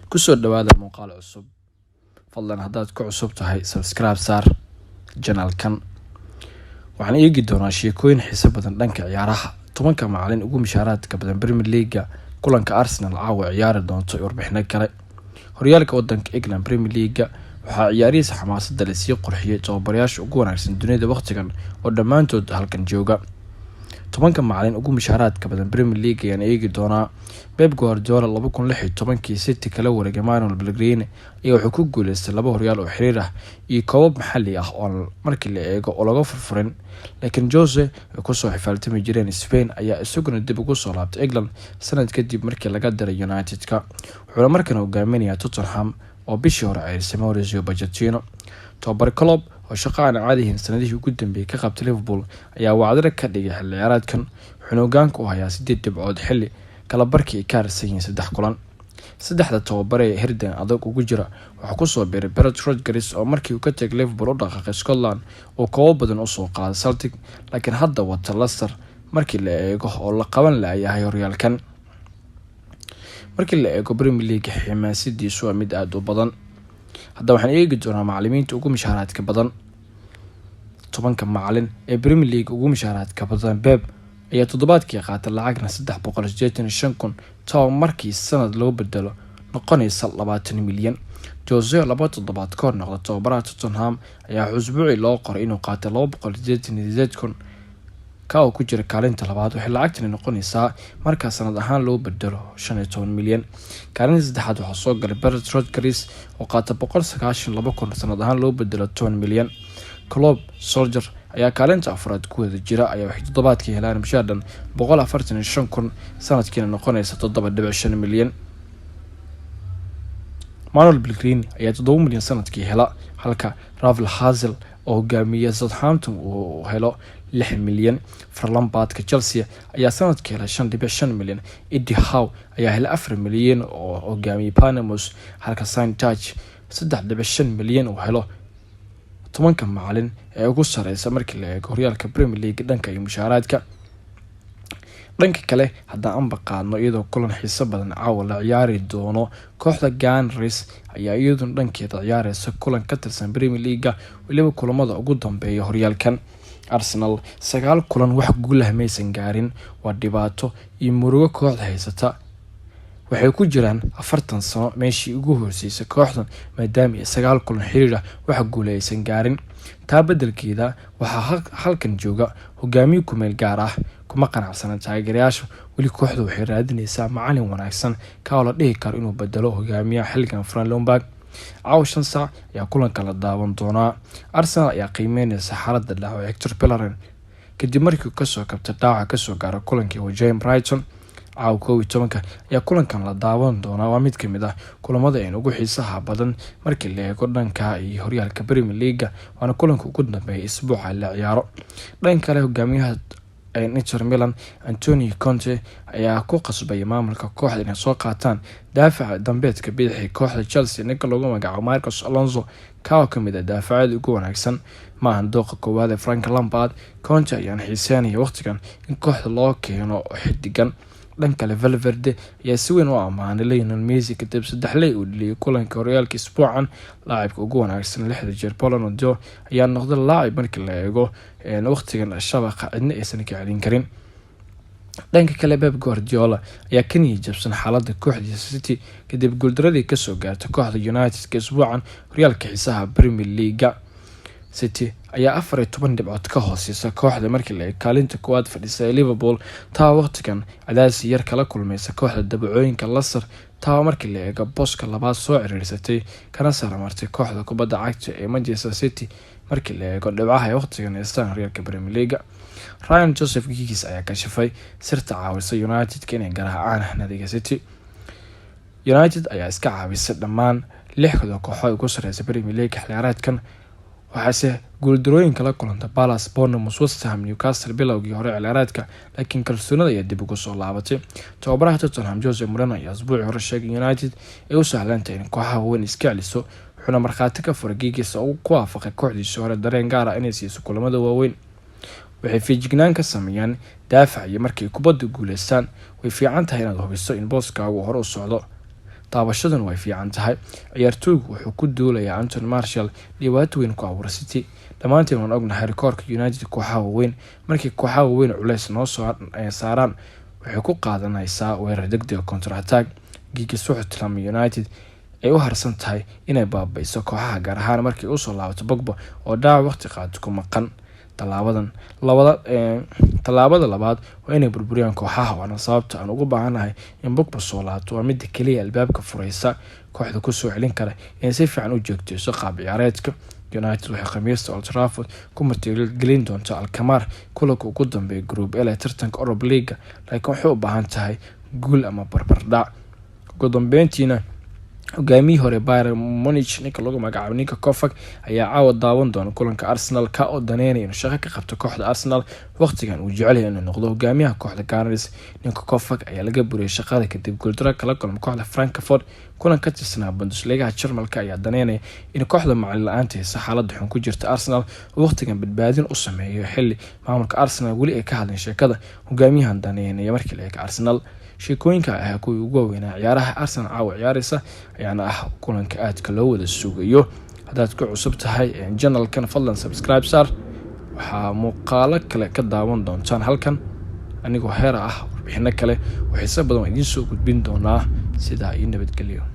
Kusoo dhawaada muuqaal cusub. Fadlan haddaad ku cusub tahay, subscribe saar channelkan. Waxaan eegi doonaa sheekooyin xiiso badan dhanka ciyaaraha, 10-ka macalin ugu mushaaraadka badan Premier League-ga, kulanka Arsenal caawa ciyaari doonto iyo warbixino kale. Horyaalka wadanka England, Premier League-ga, waxaa ciyaarihiisa xamaasada lasii qurxiyay tababarayaasha ugu wanaagsan dunida waqtigan oo dhammaantood halkan jooga. 10-ka macalin ugu mushaaraadka badan Premier League ayaan eegi doonaa. Pep Guardiola, 2016-kii City kala wareegay Manuel Pellegrini, ayaa wuxuu ku guuleystay laba horyaal oo xiriir ah iyo koobab maxali ah oo markii la eego oo laga furfurin. Laakiin Jose ay kusoo xifaaltami jireen Spain ayaa isaguna dib ugu soo laabtay England sanad kadib markii laga diray United-ka, wuxuuna markan hogaaminayaa Tottenham oo bishii hore ceyrisay Mauricio Pochettino. Tababar Klopp oo shaqo aan caadihin sanadihii ugu dambeeyay ka qabtay Liverpool ayaa wacdaro ka dhigay xilli ciyaareedkan, wuxuuna hogaanka u hayaa sideed dhibcood xilli kala barkii ay ka harsan yihiin saddex kulan. Saddexda tababare ee hirdan adag ugu jira waxaa kusoo biiray Brendan Rodgers oo markii uu ka tegay Liverpool u dhaqaaqay Scotland oo koobo badan usoo qaaday Celtic, laakiin hadda wata Leicester markii la eego oo la qaban layahay horyaalkan. Markii la eego Premier League, xamaasadiisu waa mid aada u badan. Hadda waxaan eegi doonaa macalimiinta ugu mushaaraadka badan, 10-ka macalin ee Premier League ugu mushaaraadka badan. Pep ayaa toddobaadkii qaatay lacagna 385,000, taa markii sanad loo bedelo noqonaysa 20 milyan. Jose, 2 toddobaad ka hor noqda tababaraha Tottenham, ayaa usbuucii loo qoray inuu qaatay 288,000, ka oo ku jira kaalinta labaad. Waxay lacagtani noqonaysaa markaa sanad ahaan loo bedelo 15 milyan. Kaalinta saddexaad waxaa soo galay Brendan Rodgers oo qaata 192,000, sanad ahaan loo bedelo 10 milyan. Klopp, Solskjaer ayaa kaalinta afraad ku wada jira, ayaa waxay toddobaadkii helaan mushaar dhan 145,000, sanadkiina noqonaysa 7.5 milyan. Manuel Pellegrini ayaa 7 milyan sanadkii hela, halka Ralph Hasenhüttl oo hogaamiya Southampton uu helo 6 milyan. Frank Lampard-ka Chelsea ayaa sanadkii hela 5.5 milyan. Eddie Howe ayaa hela 4 milyan oo hogaamiya Bournemouth, halka Sean Dyche 3.5 milyan uu helo. 10-ka macalin ee ugu sareysa markii la eego horyaalka Premier League dhanka iyo mushaaraadka. Dhanka kale haddaan anba qaadno, iyadoo kulan xiiso badan caawa la ciyaari doono, kooxda Gunners ayaa iyaduna dhankeeda ciyaareysa kulan ka tirsan Premier League-ga, weliba kulamada ugu dambeeya horyaalkan. Arsenal sagaal kulan wax guulah maysan gaarin, waa dhibaato iyo murugo kooxda haysata. Waxay ku jiraan 40 sano meeshii ugu horseysay kooxdan, maadaama ay sagaal kulan xiriir ah wax guula aysan gaarin. Taa beddelkeeda waxaa halkan jooga hogaamiye kumeel gaar ah. Kuma qanacsana taageerayaasha weli. Kooxdu waxay raadineysaa macalin wanaagsan ka oo la dhihi karo inuu bedelo hogaamiyaha xilligan, Frank Lampard. Caawa 5 saac ayaa kulanka la daawan doonaa. Arsenal ayaa qiimeyneysa xaaladda dhaawac Hector Bellerin kadib markii uu kasoo kabtay dhaawaca kasoo gaara kulankii wajaheen Brighton. Caawa 11-ka ayaa kulankan la daawan doonaa. Waa mid kamid ah kulamada een ugu xiisaha badan markii la eego dhanka iyo horyaalka Premier League-ga, waana kulanka ugu dambeeya isbuuca la ciyaaro. Dhanka kale, hogaamiyaha Inter Milan Antonio Conte ayaa ku qasbaya maamulka kooxda inay soo qaataan daafaca dambeedka bidixii kooxda Chelsea, ninka lagu magacaabo Marcos Alonso, ka oo kamid ah daafacyada ugu wanaagsan. Maahan dooqa koowaad ee Frank Lampard. Conte ayaan xiiseynaya waqtigan in kooxda loo keeno xidigan. Dhan kale, Valverde ayaa si weyn u ammaanay Lionel Messi kadib saddexley uu dhaliyay kulanka horyaalka isbuucan. Laacibka ugu wanaagsan lixda jeer Ballon d'Or ayaa noqday laacib markii la eego waqtigan shabaqa cidna aysan ka celin karin. Dhanka kale, Pep Guardiola ayaa ka niyad jabsan xaaladda kooxdiisa City kadib guuldaradii kasoo gaartay kooxda United-ka isbuucan horyaalka xiisaha Premier League-ga. City ayaa 14 dhibcood ka hooseysa kooxda markii la kaalinta koowaad fadhiisa ee Liverpool, taa waqtigan cadaasi yar kala kulmaysa kooxda dabacooyinka Leicester, taa markii la eego booska labaad soo ciriirsatay kana saramartay kooxda kubadda cagta ee Manchester City markii la eego dhibcaha ay waqtigan haystaan horyaalka Premier League-ga. Ryan Joseph Giggs ayaa kashafay sirta caawisa United-ka inay garaacaan nadiga City. United ayaa iska caawisay dhammaan lixda kooxo ay ku sareysa Premier League xilciyaareedkan, waxaase guuldarooyinka la kulantay Palace, Bournemouth, West Ham, Newcastle bilowgii hore ciyaareedka, laakiin kalsoonida ayaa dib ugu soo laabatay. Tababaraha Tottenham Jose Mourinho ayaa asbuucii hore sheegay United ay u sahlantahay in kooxaha waaweyn iska celiso, wuxuuna markhaati ka furay Giggs oo ku waafaqay kooxdiisii hore dareen gaar ah inay siiso kulamada waaweyn. Waxay feejignaan ka sameeyaan daafac iyo markay kubadda guuleystaan. Way fiican tahay inaad hubiso in booskaagu hore u socdo. Taabashaduna way fiican tahay. Ciyaartooygu wuxuu ku duulayaa Anthony Martial, dhibaato weyn ku abuura City. Dhammaanteen waan ognahay rikoorka United kooxaha waaweyn. Markii kooxaha waaweyn culeys noo soo saaraan, waxay ku qaadanaysaa weerar degdega, counter attack. Giggs wuxuu tilmaamay United ay u harsan tahay inay baabi'iso kooxaha, gaar ahaan markii usoo laabato Pogba oo dhaawac waqti qaato ku maqan. Tallaabadan labada, tallaabada labaad waa inay burburiyaan kooxaha, waana sababta aan ugu baahanahay in Pogba soo laabto. Waa midda keliya albaabka fureysa kooxda kusoo celin kara inay si fiican u joogteyso qaab ciyaareedka. United waxay Khamiista Old Trafford ku martigelin doontaa Alkmaar, kulanka ugu dambeeya Group L ee tartanka Europa League, laakiin waxay u baahan tahay guul ama barbardhac. Ugu dambeyntiina, hogaamiyihii hore Bayern Munich, ninka lagu magacaabo Niko Kovac, ayaa caawa daawan doona kulanka Arsenal, ka oo daneynaya inuu shaqo ka qabto kooxda Arsenal waqtigan uu jecel yahay inuu noqdo hogaamiyaha kooxda Gunners. Niko Kovac ayaa laga buriyay shaqada kadib guuldaro kala kulma kooxda Frankfurt kulan ka tirsanaa Bundesligaha Jarmalka. Ayaa daneynaya in kooxda macalin la-aanta haysa, xaalada xun ku jirta Arsenal, oo waqtigan badbaadin u sameeyo, xilli maamulka Arsenal weli ay ka hadleen sheekada hogaamiyahan daneynaya markii la eego Arsenal. Sheekooyinka ahaa kuwii ugu waaweynaa ciyaaraha. Arsenal caawa ciyaareysa ayaana ah kulanka aadka loo wada sugayo. Haddaad ku cusub tahay channelkan, fadlan subscribe saar. Waxaa muuqaalo kale ka daawan doontaan halkan anigoo heera ah. Warbixino kale oo xiise badan waa idiin soo gudbin doonaa. Sidaa iyo nabadgelyo.